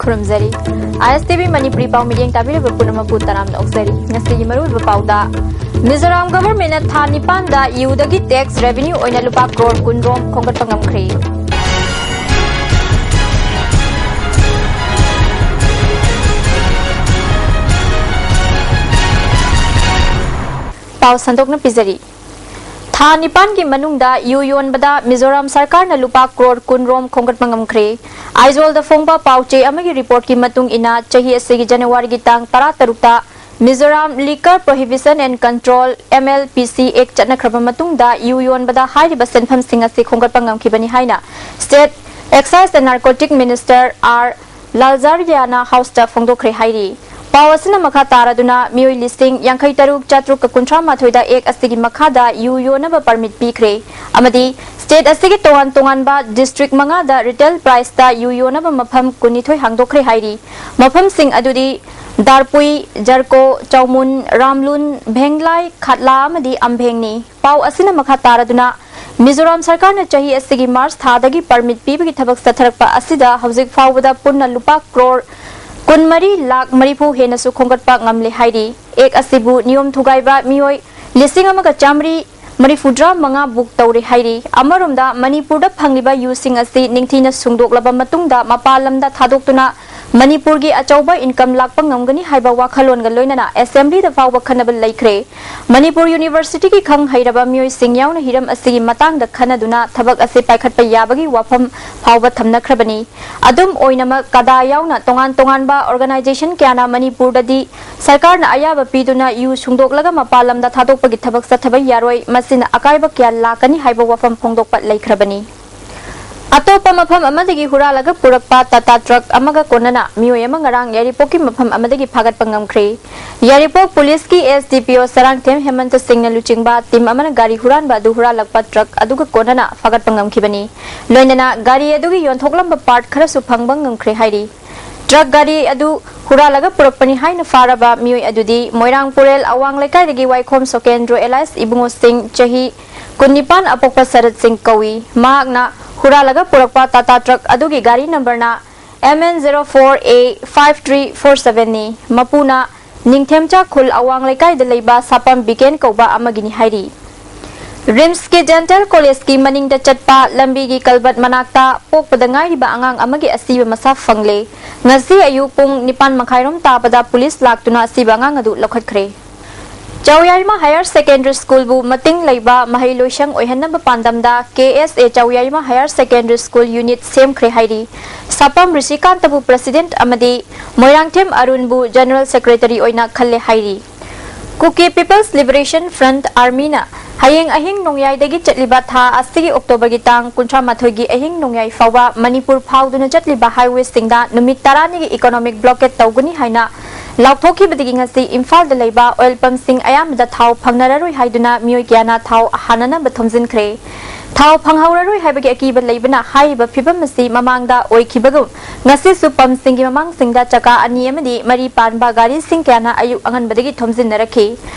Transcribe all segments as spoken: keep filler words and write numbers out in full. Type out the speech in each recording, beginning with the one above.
ꯈꯨꯔꯨꯝꯖꯔꯤ꯫ ꯑꯥꯏ ꯑꯦꯁ T V Manipuri ꯄꯥꯎ ꯃꯤꯠꯌꯦꯡ ꯇꯥꯕꯤꯔꯕ ꯄꯨꯝꯅꯃꯛꯄꯨ ꯇꯔꯥꯝꯅ ꯑꯣꯛꯆꯔꯤ꯫ ꯉꯁꯤꯒꯤ ꯃꯔꯨꯑꯣꯏꯕ ꯄꯥꯎꯗ, ꯃꯤꯖꯣꯔꯥꯝ ꯒꯚꯔꯟꯃꯦꯟꯠꯅ ꯊꯥ ꯅꯤꯄꯥꯟꯗ ꯌꯨꯗꯒꯤ ꯇꯦꯛꯁ ꯔꯦꯚꯤꯅ꯭ꯌꯨ ꯑꯣꯏꯅ ꯂꯨꯄꯥ ꯀ꯭ꯔꯣꯔ ꯀꯨꯟ ꯔꯣꯝ ꯈꯣꯝꯒꯠꯄ ꯉꯝꯈ꯭ꯔꯦ꯫ ꯄꯥꯎ ꯁꯟꯗꯣꯛꯅ ꯄꯤꯖꯔꯤ꯫ ꯊꯥ ꯅꯤꯄꯥꯟꯒꯤ ꯃꯅꯨꯡꯗ ꯌꯨ ꯌꯣꯟꯕꯗ ꯃꯤꯖꯣꯔꯥꯝ ꯁꯔꯀꯥꯔꯅ ꯂꯨꯄꯥ ꯀ꯭ꯔꯣꯔ ꯀꯨꯟ ꯔꯣꯝ ꯈꯣꯝꯒꯠꯄ ꯉꯝꯈ꯭ꯔꯦ꯫ ꯑꯥꯏꯖꯣꯜꯗ ꯐꯣꯡꯕ ꯄꯥꯎꯆꯦ ꯑꯃꯒꯤ ꯔꯤꯄꯣꯔꯠꯀꯤ ꯃꯇꯨꯡ ꯏꯟꯅ, ꯆꯍꯤ ꯑꯁꯤꯒꯤ ꯖꯅꯋꯥꯔꯤꯒꯤ ꯇꯥꯡ ꯇꯔꯥꯇꯔꯨꯛꯇ Mizoram Liquor Prohibition and Control, M L P C Act ꯆꯠꯅꯈ꯭ꯔꯕ ꯃꯇꯨꯡꯗ ꯌꯨ ꯌꯣꯟꯕꯗ ꯍꯥꯏꯔꯤꯕ ꯁꯦꯟꯐꯝꯁꯤꯡ ꯑꯁꯤ ꯈꯣꯝꯒꯠꯄ ꯉꯝꯈꯤꯕꯅꯤ ꯍꯥꯏꯅ State Excise and Narcotic Minister R ꯂꯥꯜꯖꯥꯔꯤꯌꯥꯅ ꯍꯥꯎꯁꯇ ꯐꯣꯡꯗꯣꯛꯈ꯭ꯔꯦ ꯍꯥꯏꯔꯤ꯫ ꯄꯥꯎ ꯑꯁꯤꯅ ꯃꯈꯥ ꯇꯥꯔꯗꯨꯅ, ꯃꯤꯑꯣꯏ ꯂꯤꯁꯤꯡ ꯌꯥꯡꯈꯩ ꯇꯔꯨꯛ ꯆꯥꯇ꯭ꯔꯨꯛꯀ ꯀꯨꯟꯊ꯭ꯔꯥ ꯃꯥꯊꯣꯏꯗ ꯑꯦꯛ ꯑꯁꯤꯒꯤ ꯃꯈꯥꯗ ꯌꯨ ꯌꯣꯟꯅꯕ ꯄꯔꯃꯤꯠ ꯄꯤꯈ꯭ꯔꯦ ꯑꯃꯗꯤ ꯁ꯭ꯇꯦꯠ ꯑꯁꯤꯒꯤ ꯇꯣꯉꯥꯟ ꯇꯣꯉꯥꯟꯕ ꯗꯤꯁꯇ꯭ꯔꯤꯛ ꯃꯉꯥꯗ ꯔꯤꯇꯦꯜ ꯄ꯭ꯔꯥꯏꯁꯇ ꯌꯨ ꯌꯣꯟꯅꯕ ꯃꯐꯝ ꯀꯨꯟꯅꯤꯊꯣꯏ ꯍꯥꯡꯗꯣꯛꯈ꯭ꯔꯦ ꯍꯥꯏꯔꯤ꯫ ꯃꯐꯝꯁꯤꯡ ꯑꯗꯨꯗꯤ ꯗꯥꯔꯄꯨꯏ, ꯖꯔꯀꯣ, ꯆꯥꯎꯃꯨꯟ, ꯔꯥꯝꯂꯨꯟ, ꯚꯦꯡꯂꯥꯏ, ꯈꯥꯠꯂꯥ ꯑꯃꯗꯤ ꯑꯝꯚꯦꯡꯅꯤ꯫ ꯄꯥꯎ ꯑꯁꯤꯅ ꯃꯈꯥ ꯇꯥꯔꯗꯨꯅ, ꯃꯤꯖꯣꯔꯥꯝ ꯁꯔꯀꯥꯔꯅ ꯆꯍꯤ ꯑꯁꯤꯒꯤ ꯃꯥꯔꯆ ꯊꯥꯗꯒꯤ ꯄꯔꯃꯤꯠ ꯄꯤꯕꯒꯤ ꯊꯕꯛ ꯆꯠꯊꯔꯛꯄ ꯑꯁꯤꯗ ꯍꯧꯖꯤꯛ ꯐꯥꯎꯕꯗ ꯄꯨꯟꯅ ꯂꯨꯄꯥ ꯀ꯭ꯔꯣꯔ ꯀꯨꯟꯃꯔꯤ ꯂꯥꯈ ꯃꯔꯤꯐꯨ ꯍꯦꯟꯅꯁꯨ ꯈꯣꯝꯒꯠꯄ ꯉꯝꯂꯦ ꯍꯥꯏꯔꯤ꯫ ꯑꯦꯛ ꯑꯁꯤꯕꯨ ꯅꯤꯌꯣꯝ ꯊꯨꯒꯥꯏꯕ ꯃꯤꯑꯣꯏ ꯂꯤꯁꯤꯡ ꯑꯃꯒ ꯆꯥꯃꯔꯤ ꯃꯔꯤꯐꯨꯇꯔꯥ ꯃꯉꯥ ꯕꯨꯛ ꯇꯧꯔꯦ ꯍꯥꯏꯔꯤ꯫ ꯑꯃꯔꯣꯝꯗ, ꯃꯅꯤꯄꯨꯔꯗ ꯐꯪꯂꯤꯕ ꯌꯨꯁꯤꯡ ꯑꯁꯤ ꯅꯤꯡꯊꯤꯅ ꯁꯨꯡꯗꯣꯛꯂꯕ ꯃꯇꯨꯡꯗ ꯃꯄꯥꯟ ꯂꯝꯗ ꯊꯥꯗꯣꯛꯇꯨꯅ ꯃꯅꯤꯄꯨꯔꯒꯤ ꯑꯆꯧꯕ ꯏꯟꯀꯝ ꯂꯥꯛꯄ ꯉꯝꯒꯅꯤ ꯍꯥꯏꯕ ꯋꯥꯈꯜꯂꯣꯟꯒ ꯂꯣꯏꯅꯅ ꯑꯦꯁꯦꯝꯕ꯭ꯂꯤꯗ ꯐꯥꯎꯕ ꯈꯟꯅꯕ ꯂꯩꯈ꯭ꯔꯦ꯫ ꯃꯅꯤꯄꯨꯔ ꯌꯨꯅꯤꯚꯔꯁꯤꯇꯤꯒꯤ ꯈꯪ ꯍꯩꯔꯕ ꯃꯤꯑꯣꯏꯁꯤꯡ ꯌꯥꯎꯅ ꯍꯤꯔꯝ ꯑꯁꯤꯒꯤ ꯃꯇꯥꯡꯗ ꯈꯟꯅꯗꯨꯅ ꯊꯕꯛ ꯑꯁꯤ ꯄꯥꯏꯈꯠꯄ ꯌꯥꯕꯒꯤ ꯋꯥꯐꯝ ꯐꯥꯎꯕ ꯊꯝꯅꯈ꯭ꯔꯕꯅꯤ꯫ ꯑꯗꯨꯝ ꯑꯣꯏꯅꯃꯛ, ꯀꯗꯥ ꯌꯥꯎꯅ ꯇꯣꯉꯥꯟ ꯇꯣꯉꯥꯟꯕ ꯑꯣꯔꯒꯅꯥꯏꯖꯦꯁꯟ ꯀꯌꯥꯅ ꯃꯅꯤꯄꯨꯔꯗꯗꯤ ꯁꯔꯀꯥꯔꯅ ꯑꯌꯥꯕ ꯄꯤꯗꯨꯅ ꯌꯨ ꯁꯨꯡꯗꯣꯛꯂꯒ ꯃꯄꯥꯟ ꯂꯝꯗ ꯊꯥꯗꯣꯛꯄꯒꯤ ꯊꯕꯛ ꯆꯠꯊꯕ ꯌꯥꯔꯣꯏ, ꯃꯁꯤꯅ ꯑꯀꯥꯏꯕ ꯀꯌꯥ ꯂꯥꯛꯀꯅꯤ ꯍꯥꯏꯕ ꯋꯥꯐꯝ ꯐꯣꯡꯗꯣꯛꯄ ꯂꯩꯈ꯭ꯔꯕꯅꯤ꯫ ꯑꯇꯣꯞꯄ ꯃꯐꯝ ꯑꯃꯗꯒꯤ ꯍꯨꯔꯥꯜꯂꯒ ꯄꯨꯔꯛꯄ ꯇꯥꯇꯥ ꯇ꯭ꯔꯛ ꯑꯃꯒ ꯀꯣꯟꯅꯅ ꯃꯤꯑꯣꯏ ꯑꯃ ꯉꯔꯥꯡ ꯌꯥꯏꯔꯤꯄꯣꯛꯀꯤ ꯃꯐꯝ ꯑꯃꯗꯒꯤ ꯐꯥꯒꯠꯄ ꯉꯝꯈ꯭ꯔꯦ꯫ ꯌꯥꯏꯔꯤꯄꯣꯛ ꯄꯨꯂꯤꯁꯀꯤ ꯑꯦꯁ ꯗꯤ ꯄꯤ ꯑꯣ ꯁꯔꯥꯡꯊꯦꯝ ꯍꯦꯃꯟꯇ ꯁꯤꯡꯅ ꯂꯨꯆꯤꯡꯕ ꯇꯤꯝ ꯑꯃꯅ ꯒꯥꯔꯤ ꯍꯨꯔꯥꯟꯕ ꯑꯗꯨ ꯍꯨꯔꯥꯜꯂꯛꯄ ꯇ꯭ꯔꯛ ꯑꯗꯨꯒ ꯀꯣꯟꯅꯅ ꯐꯥꯒꯠꯄ ꯉꯝꯈꯤꯕꯅꯤ꯫ ꯂꯣꯏꯅꯅ ꯒꯥꯔꯤ ꯑꯗꯨꯒꯤ ꯌꯣꯟꯊꯣꯛꯂꯝꯕ ꯄꯥꯔꯠ ꯈꯔꯁꯨ ꯐꯪꯕ ꯉꯝꯈ꯭ꯔꯦ ꯍꯥꯏꯔꯤ꯫ ꯇ꯭ꯔꯛ ꯒꯥꯔꯤ ꯑꯗꯨ ꯍꯨꯔꯥꯜꯂꯒ ꯄꯨꯔꯛꯄꯅꯤ ꯍꯥꯏꯅ ꯐꯥꯔꯕ ꯃꯤꯑꯣꯏ ꯑꯗꯨꯗꯤ ꯃꯣꯏꯔꯥꯡ ꯄꯨꯔꯦꯜ ꯑꯋꯥꯡ ꯂꯩꯀꯥꯏꯗꯒꯤ ꯋꯥꯏꯈꯣꯝ ꯁꯣꯀꯦꯟꯗ꯭ꯔꯣ ꯑꯦꯂꯥꯏꯁ ꯏꯕꯨꯡꯉꯣ ꯁꯤꯡ, ꯆꯍꯤ ꯀꯨꯟꯅꯤꯄꯥꯟ, ꯑꯄꯣꯛꯄ ꯁꯔꯠ ꯁꯤꯡ ꯀꯧꯏ꯫ ꯃꯍꯥꯛꯅ ꯍꯨꯔꯥꯜꯂꯒ ꯄꯨꯔꯛꯄ ꯇꯥꯇꯥ ꯇ꯭ꯔꯛ ꯑꯗꯨꯒꯤ ꯒꯥꯔꯤ ꯅꯝꯕꯔꯅ M N zero four A five three four seven ꯅꯤ꯫ ꯃꯄꯨꯅ ꯅꯤꯡꯊꯦꯝꯆꯥ ꯈꯨꯜ ꯑꯋꯥꯡ ꯂꯩꯀꯥꯏꯗ ꯂꯩꯕ ꯁꯥꯄꯝ ꯕꯤꯀꯦꯟ ꯀꯧꯕ ꯑꯃꯒꯤꯅꯤ ꯍꯥꯏꯔꯤ꯫ ꯔꯤꯝꯁꯀꯤ ꯗꯦꯟꯇꯦꯜ ꯀꯣꯂꯦꯖꯀꯤ ꯃꯅꯤꯡꯗ ꯆꯠꯄ ꯂꯝꯕꯤꯒꯤ ꯀꯜꯕꯠ ꯃꯅꯥꯛꯇ ꯄꯣꯛꯄꯗ ꯉꯥꯏꯔꯤꯕ ꯑꯉꯥꯡ ꯑꯃꯒꯤ ꯑꯁꯤꯕ ꯃꯁꯥ ꯐꯪꯂꯦ꯫ ꯉꯁꯤ ꯑꯌꯨꯛ ꯄꯨꯡ ꯅꯤꯄꯥꯟ ꯃꯈꯥꯏꯔꯣꯝ ꯇꯥꯕꯗ ꯄꯨꯂꯤꯁ ꯂꯥꯛꯇꯨꯅ ꯑꯁꯤꯕ ꯑꯉꯥꯡ ꯑꯗꯨ ꯂꯧꯈꯠꯈ꯭ꯔꯦ꯫ ꯆꯥꯎꯌꯥꯏꯃ ꯍꯥꯌꯔ ꯁꯦꯀꯦꯟꯗꯔꯤ ꯁ꯭ꯀꯨꯜꯕꯨ ꯃꯇꯤꯡ ꯂꯩꯕ ꯃꯍꯩ ꯂꯣꯏꯁꯪ ꯑꯣꯏꯍꯟꯅꯕ ꯄꯥꯟꯗꯝꯗ K S A Chaoyaima higher secondary school unit ꯁꯦꯝꯈ꯭ꯔꯦ ꯍꯥꯏꯔꯤ꯫ ꯁꯥꯄꯝ ꯔꯤꯁꯤꯀꯥꯟꯇꯕꯨ ꯄ꯭ꯔꯁꯤꯗꯦꯟꯠ ꯑꯃꯗꯤ ꯃꯣꯏꯔꯥꯡꯊꯦꯝ ꯑꯔꯨꯟꯕꯨ ꯖꯦꯅꯔꯦꯜ ꯁꯦꯀ꯭ꯔꯦꯇꯔꯤ ꯑꯣꯏꯅ ꯈꯜꯂꯦ ꯍꯥꯏꯔꯤ꯫ ꯀꯨꯀꯤ ꯄꯤꯄꯜꯁ ꯂꯤꯕꯔꯦꯁꯟ ꯐ꯭ꯔꯟꯠ, ꯑꯥꯔꯃꯤꯅ ꯍꯌꯦꯡ ꯑꯍꯤꯡ ꯅꯣꯡꯌꯥꯏꯗꯒꯤ ꯆꯠꯂꯤꯕ ꯊꯥ ꯑꯁꯤꯒꯤ ꯑꯣꯛꯇꯣꯕꯔꯒꯤ ꯇꯥꯡ ꯀꯨꯟꯊ꯭ꯔꯥ ꯃꯥꯊꯣꯏꯒꯤ ꯑꯍꯤꯡ ꯅꯣꯡꯌꯥꯏ ꯐꯥꯎꯕ ꯃꯅꯤꯄꯨꯔ ꯐꯥꯎꯗꯨꯅ ꯆꯠꯂꯤꯕ ꯍꯥꯏꯋꯦꯁꯤꯡꯗ ꯅꯨꯃꯤꯠ ꯇꯔꯥꯅꯤꯒꯤ ꯏꯀꯣꯅꯣꯃꯤꯛ ꯕ꯭ꯂꯣꯀꯦꯠ ꯇꯧꯒꯅꯤ ꯍꯥꯏꯅ ꯂꯥꯎꯊꯣꯛꯈꯤꯕꯗꯒꯤ ꯉꯁꯤ ꯏꯝꯐꯥꯜꯗ ꯂꯩꯕ ꯑꯣꯏꯜ ꯄꯝꯁꯤꯡ ꯑꯌꯥꯝꯕꯗ ꯊꯥꯎ ꯐꯪꯅꯔꯔꯣꯏ ꯍꯥꯏꯗꯨꯅ ꯃꯤꯑꯣꯏ ꯀꯌꯥꯅ ꯊꯥꯎ ꯍꯥꯟꯅꯅꯕ ꯊꯣꯝꯖꯤꯟꯈ꯭ꯔꯦ꯫ ꯊꯥꯎ ꯐꯪꯍꯧꯔꯔꯣꯏ ꯍꯥꯏꯕꯒꯤ ꯑꯀꯤꯕ ꯂꯩꯕꯅ ꯍꯥꯏꯔꯤꯕ ꯐꯤꯕꯝ ꯑꯁꯤ ꯃꯃꯥꯡꯗ ꯑꯣꯏꯈꯤꯕꯒꯨꯝ ꯉꯁꯤꯁꯨ ꯄꯝꯁꯤꯡꯒꯤ ꯃꯃꯥꯡꯁꯤꯡꯗ ꯆꯀꯥ ꯑꯅꯤ ꯑꯃꯗꯤ ꯃꯔꯤ ꯄꯥꯟꯕ ꯒꯥꯔꯤꯁꯤꯡ ꯀꯌꯥꯅ ꯑꯌꯨꯛ ꯑꯉꯟꯕꯗꯒꯤ ꯊꯣꯝꯖꯤꯟꯅꯔꯛꯈꯤ꯫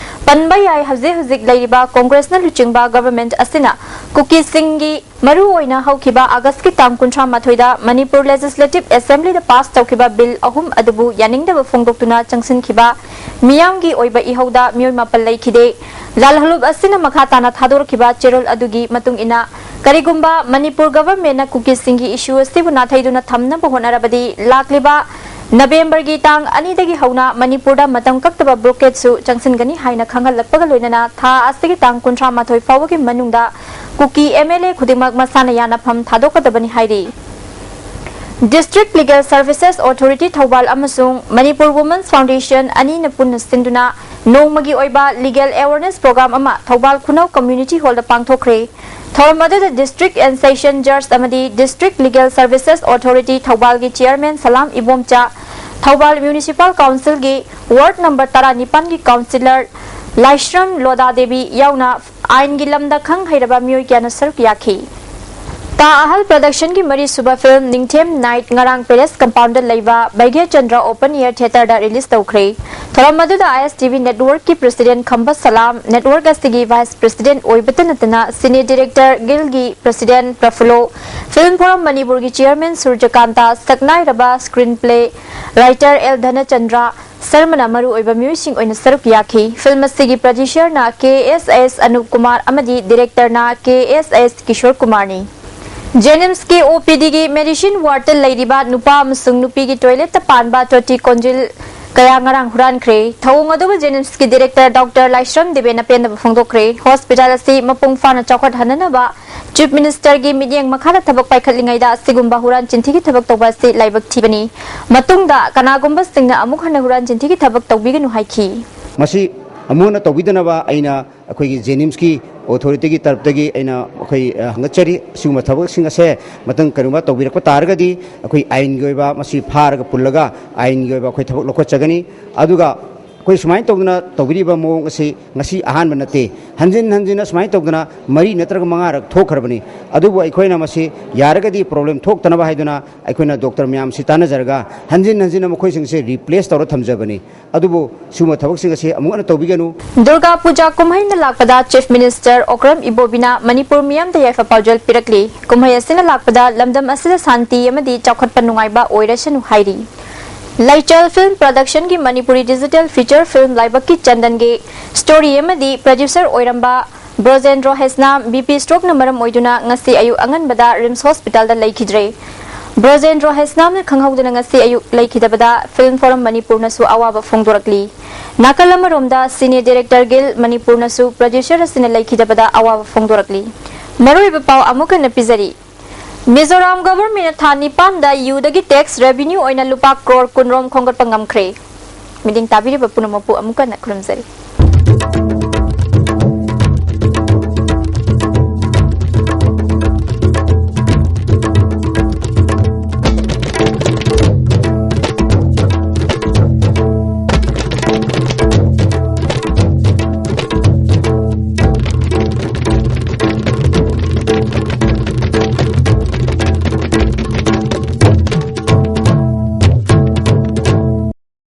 ꯄꯟꯕ ꯌꯥꯏ, ꯍꯧꯖꯤꯛ ꯍꯧꯖꯤꯛ ꯂꯩꯔꯤꯕ ꯀꯣꯡꯒ꯭ꯔꯦꯁꯅ ꯂꯨꯆꯤꯡꯕ ꯒꯚꯔꯟꯃꯦꯟꯠ ꯑꯁꯤꯅ ꯀꯨꯀꯤꯁꯤꯡꯒꯤ ꯃꯔꯨꯑꯣꯏꯅ ꯍꯧꯈꯤꯕ ꯑꯥꯒꯁꯀꯤ ꯇꯥꯡ ꯀꯨꯟꯊ꯭ꯔꯥ ꯃꯥꯊꯣꯏꯗ ꯃꯅꯤꯄꯨꯔ ꯂꯦꯖꯤꯁꯂꯦꯇꯤꯚ ꯑꯦꯁꯦꯝꯕ꯭ꯂꯤꯗ ꯄꯥꯁ ꯇꯧꯈꯤꯕ ꯕꯤꯜ ꯑꯍꯨꯝ ꯑꯗꯨꯕꯨ ꯌꯥꯅꯤꯡꯗꯕ ꯐꯣꯡꯗꯣꯛꯇꯨꯅ ꯆꯪꯁꯤꯟꯈꯤꯕ ꯃꯤꯌꯥꯝꯒꯤ ꯑꯣꯏꯕ ꯏꯍꯧꯗ ꯃꯤꯑꯣꯏ ꯃꯥꯄꯜ ꯂꯩꯈꯤꯗꯦ꯫ ꯂꯥꯜꯍꯧꯂꯨꯞ ꯑꯁꯤꯅ ꯃꯈꯥ ꯇꯥꯅ ꯊꯥꯗꯣꯔꯛꯈꯤꯕ ꯆꯦꯔꯣꯜ ꯑꯗꯨꯒꯤ ꯃꯇꯨꯡ ꯏꯟꯅ, ꯀꯔꯤꯒꯨꯝꯕ ꯃꯅꯤꯄꯨꯔ ꯒꯚꯔꯟꯃꯦꯟꯠꯅ ꯀꯨꯀꯤꯁꯤꯡꯒꯤ ꯏꯁꯨ ꯑꯁꯤꯕꯨ ꯅꯥꯊꯩꯗꯨꯅ ꯊꯝꯅꯕ ꯍꯣꯠꯅꯔꯕꯗꯤ ꯂꯥꯛꯂꯤꯕ ꯅꯕꯦꯝꯕꯔꯒꯤ ꯇꯥꯡ ꯑꯅꯤꯗꯒꯤ ꯍꯧꯅ ꯃꯅꯤꯄꯨꯔꯗ ꯃꯇꯝ ꯀꯛꯇꯕ ꯕ꯭ꯂꯣꯀꯦꯠꯁꯨ ꯆꯪꯁꯤꯟꯒꯅꯤ ꯍꯥꯏꯅ ꯈꯪꯍꯜꯂꯛꯄꯒ ꯂꯣꯏꯅꯅ ꯊꯥ ꯑꯁꯤꯒꯤ ꯇꯥꯡ ꯀꯨꯟꯊ꯭ꯔꯥ ꯃꯥꯊꯣꯏ ꯐꯥꯎꯕꯒꯤ ꯃꯅꯨꯡꯗ ꯀꯨꯀꯤ M L A ꯈꯨꯗꯤꯡꯃꯛ ꯃꯁꯥꯅ ꯌꯥꯅꯐꯝ ꯊꯥꯗꯣꯛꯀꯗꯕꯅꯤ ꯍꯥꯏꯔꯤ꯫ District Legal Services Authority Thoubal ꯑꯃꯁꯨꯡ ꯃꯅꯤꯄꯨꯔ Women's Foundation ꯑꯅꯤꯅ ꯄꯨꯟꯅ ꯁꯤꯟꯗꯨꯅ ꯅꯣꯡꯃꯒꯤ ꯑꯣꯏꯕ ꯂꯤꯒꯦꯜ ꯑꯦꯋꯦꯔꯅꯦꯁ ꯄ꯭ꯔꯣꯒ꯭ꯔꯥꯝ ꯑꯃ ꯊꯧꯕꯥꯜ ꯈꯨꯅꯧ ꯀꯝꯃ꯭ꯌꯨꯅꯤꯇꯤ ꯍꯣꯜꯗ ꯄꯥꯡꯊꯣꯛꯈ꯭ꯔꯦ꯫ ꯊꯧꯔꯝ ꯑꯗꯨꯗ ꯗꯤꯁꯇ꯭ꯔꯤꯛꯠ ꯑꯦꯟ ꯁꯦꯁꯟ ꯖꯖ ꯑꯃꯗꯤ District Legal Services Authority ꯊꯧꯕꯥꯜꯒꯤ ꯆꯤꯌꯔꯃꯦꯟ ꯁꯂꯥꯝ ꯏꯕꯣꯝꯆꯥ, ꯊꯧꯕꯥꯜ ꯃ꯭ꯌꯨꯅꯤꯁꯤꯄꯥꯜ ꯀꯥꯎꯟꯁꯤꯜꯒꯤ ꯋꯥꯔꯗ ꯅꯝꯕꯔ ꯇꯔꯥꯅꯤꯄꯥꯟꯒꯤ ꯀꯥꯎꯟꯁꯤꯂꯔ ꯂꯥꯏꯁ꯭ꯔꯝ ꯂꯣꯗꯥ ꯗꯦꯕꯤ ꯌꯥꯎꯅ ꯑꯥꯏꯟꯒꯤ ꯂꯝꯗ ꯈꯪ ꯍꯩꯔꯕ ꯃꯤꯑꯣꯏ ꯀꯌꯥꯅ ꯁꯔꯨꯛ ꯌꯥꯈꯤ꯫ ꯇꯥ ꯑꯍꯜ ꯄ꯭ꯔꯗꯛꯁꯟꯒꯤ ꯃꯔꯤꯁꯨꯕ ꯐꯤꯜꯝ ꯅꯤꯡꯊꯦꯝ ꯅꯥꯏꯠ ꯉꯔꯥꯡ ꯄꯦꯂꯦꯁ ꯀꯝꯄꯥꯎꯟꯗ ꯂꯩꯕ ꯕꯩꯒ꯭ꯌ ꯆꯟꯗ꯭ꯔ ꯑꯣꯄꯟ ꯑꯦꯌꯔ ꯊꯤꯌꯦꯇꯔꯗ ꯔꯤꯂꯤꯖ ꯇꯧꯈ꯭ꯔꯦ꯫ ꯊꯧꯔꯝ ꯑꯗꯨꯗ ISTV networkꯀꯤ president ꯈꯝꯕ ꯁꯂꯥꯝ, network ꯑꯁꯤꯒꯤ vice president ꯑꯣꯏꯕꯇ ꯅꯠꯇꯅ cine director guildꯒꯤ president ꯄ꯭ꯔꯐꯨꯜꯂꯣ, film forum ꯃꯅꯤꯄꯨꯔꯒꯤ chairman ꯁꯨꯔꯖꯀꯥꯟꯇ, ꯁꯛꯅꯥꯏꯔꯕ screenplay writer ꯑꯦꯜ ꯙꯅꯆꯟꯗ꯭ꯔ ꯁꯔꯃꯅ ꯃꯔꯨꯑꯣꯏꯕ ꯃꯤꯑꯣꯏꯁꯤꯡ ꯑꯣꯏꯅ ꯁꯔꯨꯛ ꯌꯥꯈꯤ꯫ Film ꯑꯁꯤꯒꯤ producerꯅ ꯀꯦ ꯑꯦꯁ ꯑꯦꯁ ꯑꯅꯨꯞ ꯀꯨꯃꯥꯔ ꯑꯃꯗꯤ directorꯅ ꯀꯦ ꯑꯦꯁ ꯑꯦꯁ ꯀꯤꯁꯣꯔ ꯀꯨꯃꯥꯔꯅꯤ꯫ JNIMSꯀꯤ OPDꯒꯤ medicine wardꯇ ꯂꯩꯔꯤꯕ ꯅꯨꯄꯥ ꯑꯃꯁꯨꯡ ꯅꯨꯄꯤꯒꯤ toiletꯇ ꯄꯥꯟꯕ ꯇꯣꯇꯤ ꯀꯣꯟꯖꯤꯜ ꯀꯌꯥ ꯉꯔꯥꯡ ꯍꯨꯔꯥꯟꯈ꯭ꯔꯦ꯫ ꯊꯧꯑꯣꯡ ꯑꯗꯨꯕꯨ JNIMSꯀꯤ director doctor ꯂꯥꯏꯁ꯭ꯔꯝ ꯗꯦꯕꯦꯅ ꯄꯦꯟꯗꯕ ꯐꯣꯡꯗꯣꯛꯈ꯭ꯔꯦ꯫ Hospital ꯑꯁꯤ ꯃꯄꯨꯡ ꯐꯥꯅ ꯆꯥꯎꯈꯠꯍꯟꯅꯅꯕ Chief Ministerꯒꯤ ꯃꯤꯠꯌꯦꯡ ꯃꯈꯥꯗ ꯊꯕꯛ ꯄꯥꯏꯈꯠꯂꯤꯉꯩꯗ ꯑꯁꯤꯒꯨꯝꯕ ꯍꯨꯔꯥꯟ ꯆꯤꯟꯊꯤꯒꯤ ꯊꯕꯛ ꯇꯧꯕ ꯑꯁꯤ ꯂꯥꯏꯕꯛ ꯊꯤꯕꯅꯤ꯫ ꯃꯇꯨꯡꯗ ꯀꯅꯥꯒꯨꯝꯕꯁꯤꯡꯅ ꯑꯃꯨꯛ ꯍꯟꯅ ꯍꯨꯔꯥꯟ ꯆꯤꯟꯊꯤꯒꯤ ꯊꯕꯛ ꯇꯧꯕꯤꯒꯅꯨ ꯍꯥꯏꯈꯤ꯫ ꯃꯁꯤ ꯑꯃꯨꯛ ꯍꯟꯅ ꯇꯧꯕꯤꯗꯅꯕ ꯑꯩꯅ ꯑꯩꯈꯣꯏꯒꯤ JNIMSꯀꯤ authorityꯒꯤ ꯇꯔꯞꯇꯒꯤ ꯑꯩꯅ ꯑꯩꯈꯣꯏ, ꯑ, ꯍꯪꯒꯠꯆꯔꯤ꯫ ꯑꯁꯤꯒꯨꯝꯕ ꯊꯕꯛꯁꯤꯡ ꯑꯁꯦ ꯃꯊꯪ ꯀꯔꯤꯒꯨꯝꯕ ꯇꯧꯕꯤꯔꯛꯄ ꯇꯥꯔꯒꯗꯤ ꯑꯩꯈꯣꯏ ꯑꯥꯏꯟꯒꯤ ꯑꯣꯏꯕ ꯃꯁꯤ ꯐꯥꯔꯒ ꯄꯨꯜꯂꯒ ꯑꯥꯏꯟꯒꯤ ꯑꯣꯏꯕ ꯑꯩꯈꯣꯏ ꯊꯕꯛ ꯂꯧꯈꯠꯆꯒꯅꯤ꯫ ꯑꯗꯨꯒ ꯑꯩꯈꯣꯏ ꯁꯨꯃꯥꯏꯅ ꯇꯧꯗꯅ ꯇꯧꯕꯤꯔꯤꯕ ꯃꯑꯣꯡ ꯑꯁꯤ ꯉꯁꯤ ꯑꯍꯥꯟꯕ ꯅꯠꯇꯦ꯫ ꯍꯟꯖꯤꯟ ꯍꯟꯖꯤꯟꯅ ꯁꯨꯃꯥꯏꯅ ꯇꯧꯗꯅ ꯃꯔꯤ ꯅꯠꯇ꯭ꯔꯒ ꯃꯉꯥꯔꯛ ꯊꯣꯛꯈ꯭ꯔꯕꯅꯤ꯫ ꯑꯗꯨꯕꯨ ꯑꯩꯈꯣꯏꯅ ꯃꯁꯤ ꯌꯥꯔꯒꯗꯤ problem ꯊꯣꯛꯇꯅꯕ ꯍꯥꯏꯗꯨꯅ ꯑꯩꯈꯣꯏꯅ doctor ꯃꯌꯥꯝꯁꯤ ꯇꯥꯟꯅꯖꯔꯒ ꯍꯟꯖꯤꯟ ꯍꯟꯖꯤꯟꯅ ꯃꯈꯣꯏꯁꯤꯡꯁꯦ replace ꯇꯧꯔ ꯊꯝꯖꯕꯅꯤ꯫ ꯑꯗꯨꯕꯨ ꯁꯤꯒꯨꯝꯕ ꯊꯕꯛꯁꯤꯡ ꯑꯁꯤ ꯑꯃꯨꯛ ꯍꯟꯅ ꯇꯧꯕꯤꯒꯅꯨ꯫ ꯗꯨꯔꯒꯥ ꯄꯨꯖꯥ ꯀꯨꯝꯍꯩꯅ ꯂꯥꯛꯄꯗ Chief Minister ꯑꯣꯀ꯭ꯔꯝ ꯏꯕꯣꯕꯤꯅ ꯃꯅꯤꯄꯨꯔ ꯃꯤꯌꯥꯝꯗ ꯌꯥꯏꯐ ꯄꯥꯎꯖꯦꯜ ꯄꯤꯔꯛꯂꯤ꯫ ꯀꯨꯝꯍꯩ ꯑꯁꯤꯅ ꯂꯥꯛꯄꯗ ꯂꯝꯗꯝ ꯑꯁꯤꯗ ꯁꯥꯟꯇꯤ ꯑꯃꯗꯤ ꯆꯥꯎꯈꯠꯄ ꯅꯨꯡꯉꯥꯏꯕ ꯑꯣꯏꯔꯁꯅꯨ ꯍꯥꯏꯔꯤ꯫ ꯂꯩꯆꯦꯜ Film Productionꯒꯤ Manipuri digital feature film ꯂꯥꯏꯕꯛꯀꯤ ꯆꯟꯗꯟꯒꯤ story ꯑꯃꯗꯤ producer ꯑꯣꯏꯔꯝꯕ ꯕ꯭ꯔꯣꯖꯦꯟꯗ꯭ꯔꯣ ꯍꯦꯁꯅꯥꯝ BP strokeꯅ ꯃꯔꯝ ꯑꯣꯏꯗꯨꯅ ꯉꯁꯤ ꯑꯌꯨꯛ ꯑꯉꯟꯕꯗ RIMS hospitalꯗ ꯂꯩꯈꯤꯗ꯭ꯔꯦ꯫ ꯕ꯭ꯔꯣꯖꯦꯟꯗ꯭ꯔꯣ ꯍꯦꯁꯅꯥꯝꯅ ꯈꯪꯍꯧꯗꯅ ꯉꯁꯤ ꯑꯌꯨꯛ ꯂꯩꯈꯤꯗꯕꯗ Film Forum ꯃꯅꯤꯄꯨꯔꯅꯁꯨ ꯑꯋꯥꯕ ꯐꯣꯡꯗꯣꯔꯛꯂꯤ꯫ ꯅꯥꯀꯜ ꯑꯃꯔꯣꯝꯗ Cine Director Guild ꯃꯅꯤꯄꯨꯔꯅꯁꯨ producer ꯑꯁꯤꯅ ꯂꯩꯈꯤꯗꯕꯗ ꯑꯋꯥꯕ ꯐꯣꯡꯗꯣꯔꯛꯂꯤ꯫ ꯃꯔꯨꯑꯣꯏꯕ ꯄꯥꯎ ꯑꯃꯨꯛ ꯍꯟꯅ ꯄꯤꯖꯔꯤ꯫ ꯃꯤꯖꯣꯔꯥꯝ governmentꯅ ꯊꯥ ꯅꯤꯄꯥꯟꯗ ꯌꯨꯗꯒꯤ tax revenue ꯑꯣꯏꯅ ꯂꯨꯄꯥ ꯀ꯭ꯔꯣꯔ ꯀꯨꯟꯔꯣꯝ ꯈꯣꯝꯒꯠꯄ ꯉꯝꯈ꯭ꯔꯦ꯫ ꯃꯤꯠꯌꯦꯡ ꯇꯥꯕꯤꯔꯤꯕ ꯄꯨꯝꯅꯃꯛꯄꯨ ꯑꯃꯨꯛ ꯍꯟꯅ ꯈꯨꯔꯨꯝꯖꯔꯤ꯫